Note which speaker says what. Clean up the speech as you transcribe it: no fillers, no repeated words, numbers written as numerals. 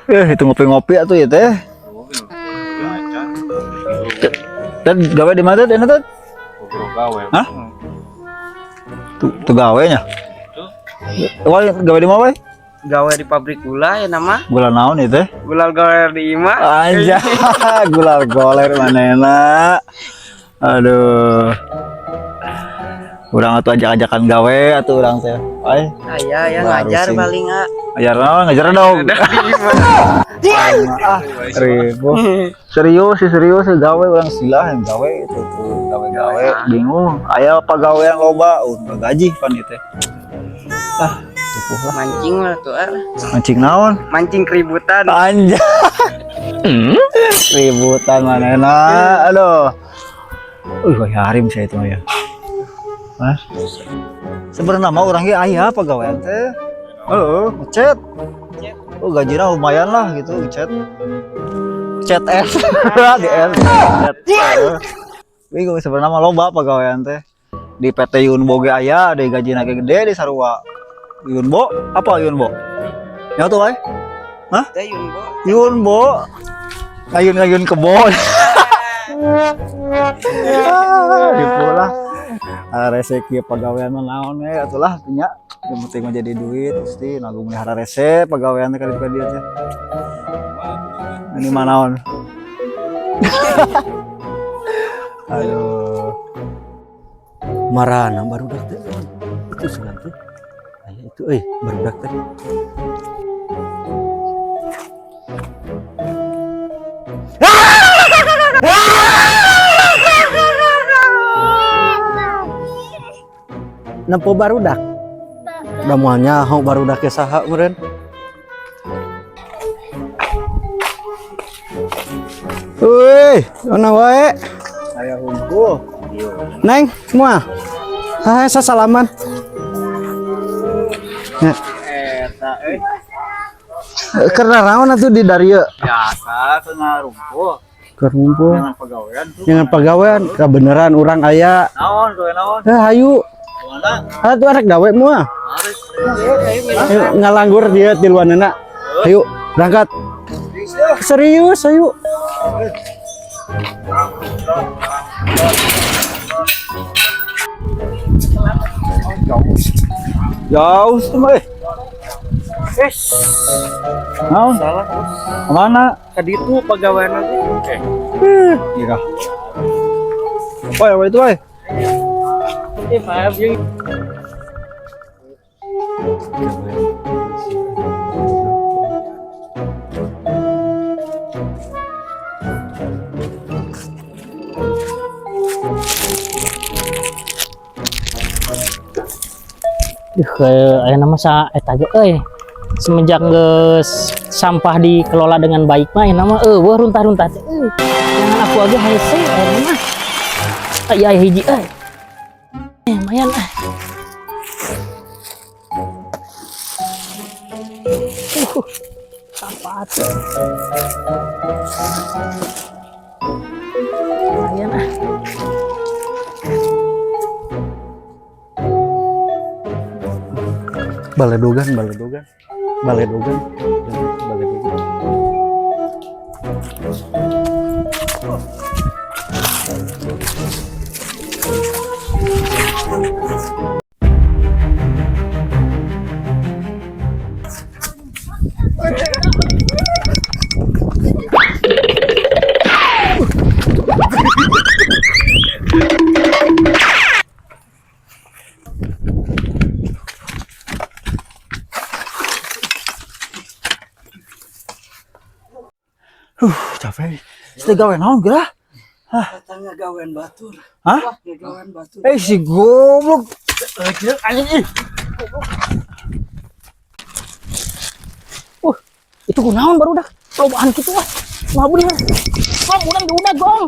Speaker 1: Itu ngopi-ngopi atuh ya teh. Dan gawe di mana teh? Teh? Hah? Tuh, tuh gawe nya. Wah, gawe di mana, Wai?
Speaker 2: Gawe di pabrik gula ya nama.
Speaker 1: Gula naon itu teh?
Speaker 2: Gula goler di imah.
Speaker 1: Anjay, gula goler manena. Aduh. Urang atuh ajak-ajakan gawe atuh urang teh. Ai,
Speaker 2: Aya ya
Speaker 1: Baru
Speaker 2: ngajar
Speaker 1: sih.
Speaker 2: paling ah.
Speaker 1: Ajar naon ngajar dong. Ah, ribu. Serius sih, serius sih gawe urang silah yang gawe itu tuh gawe-gawe bingung. Aya pagawean loba untuk gaji pan itu. Ah, ripuh lah.
Speaker 2: Mancing lah tuh ah.
Speaker 1: Mancing naon?
Speaker 2: Mancing keributan.
Speaker 1: Anjay. Ributan manena. Aduh. Kayak harim saya itu mah ya. Hah? Sebenarnya mah urang ge aya pagawean teh. Heeh, ngechat. Oh, gajinya lumayan lah gitu, ngechat. Chat S. Di S. Chat. Bingung sebenarnya mah loba pagawean teh. Di PT Yunbo ge aya, di gajina ge gede di Sarua. Yunbo? Apa Yunbo? Ya tuh, Bay? Hah?
Speaker 2: Teh Yunbo.
Speaker 1: Yunbo. Ngayun-ngayun kebon. Ripuh lah. Rese kieu pagawean mah naon we atuh lah nya. Yang penting mah jadi duit pasti nanggung melihara rese pagawean teh kali ka dieu teh. Ini mah naon? Aduh.
Speaker 3: Marana barudak teh. Itu sugan teh. Aya itu euy barudak teh. Nempo barudak. Da moal nyaho barudak ke saha meureun. Woi, ana wae.
Speaker 1: Aya hungkul.
Speaker 3: Neng, semua. Hai, sasalaman. Ya.
Speaker 1: Eta euy.
Speaker 3: Keur naon atuh di darieu?
Speaker 1: Biasa keur ngarumpul.
Speaker 3: Keur ngumpul.
Speaker 1: Jangan pagawean tuh.
Speaker 3: Jangan pagawean, kebenaran urang aya.
Speaker 1: Naon gawe naon?
Speaker 3: Eh, hayu.
Speaker 1: Mana?
Speaker 3: Atuh arek gawe moal. Ayo ngalanggur dia di luanana. Ayo, berangkat. Serius, ayo.
Speaker 1: Jauh tuh mah. Eh. Naon?
Speaker 2: Salah bos.
Speaker 1: Kemana?
Speaker 2: Kaditu pagawean teh.
Speaker 1: Iya. Woi, apa itu, woi?
Speaker 2: Eh maaf jeung.
Speaker 4: Aya nama sa eta ge euy. Semenjak geus sampah dikelola dengan baik mah aya nama eueuh runtah-runtah teh euy. Jangan aku aja hese aya mah. Aya aya hiji euy. Lumayan ah. Sampah atuh. Lumayan ah.
Speaker 3: Baledogan, baledogan. Baledogan. Baledogan.
Speaker 1: Capek. Sudah gawe naon geura?
Speaker 3: Kata ngagawean batur.
Speaker 1: Hah?
Speaker 3: Ngagawean batur.
Speaker 1: Eh si goblok. Anjing ih.
Speaker 4: Itu kunaon barudak? Lobaan kitu ah. Wah bener. Gong, urang diudag, gong.